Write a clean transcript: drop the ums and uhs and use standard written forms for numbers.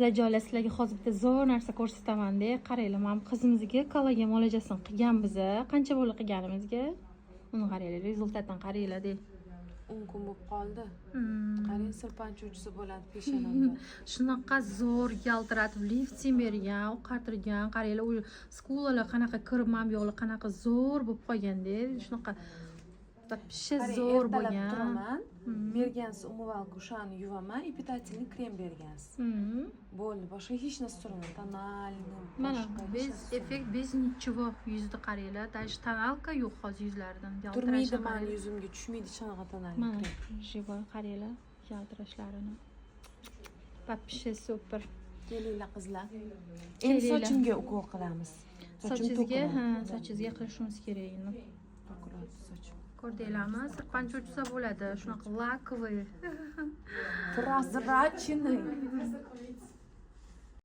Joylar, sizlarga hozir bitta zo'r narsa ko'rsataman-da. Qaranglar, mana bu qizimizga kollagen muolajasini qilganmiz. Qancha bo'ldi qilganimizga? Uni qaranglar, результат ini qaranglar de. 10 kun bo'lib qoldi. Qarang, sirpanchuvchisi bo'ladi peshonamda. Shunaqa zo'r yaltiratib, lifting bergan, oqartirgan. Qaranglar, u скула lar qanaqa kirib, mana bu yoqlar qanaqa zo'r bo'lib qolganda. Shunaqa вообще Qarang, zo'r ertalab bo'lgan. turaman, bergansiz умывалка, o'shani yuvaman и питательный krem bergansiz. Bo'ldi, boshqa hech narsa surmayman, тональный, Mana boshqa hech без narsa surmayman. эффект, без ничего yuzni qaranglar. Даже тоналка yo'q hozir yuzlaridan. Turmaydi Yaltirashini mani qaranglar. yuzimga, tushmaydi hech qanaqa тональный Mana krem. Живой qaranglar yaltirashlarini. Вообще супер. Kelinglar, qizlar, endi Kelinglar. sochimga ukol qilamiz. Sochim Sochingizga, ha, to'kiladi. sochingizga qilishimiz kerak endi. To'kiladi sochim. Ko'rdinglarmi? Sirpancha uchsa bo'ladi. Shunaqa лаковый. Прозрачный.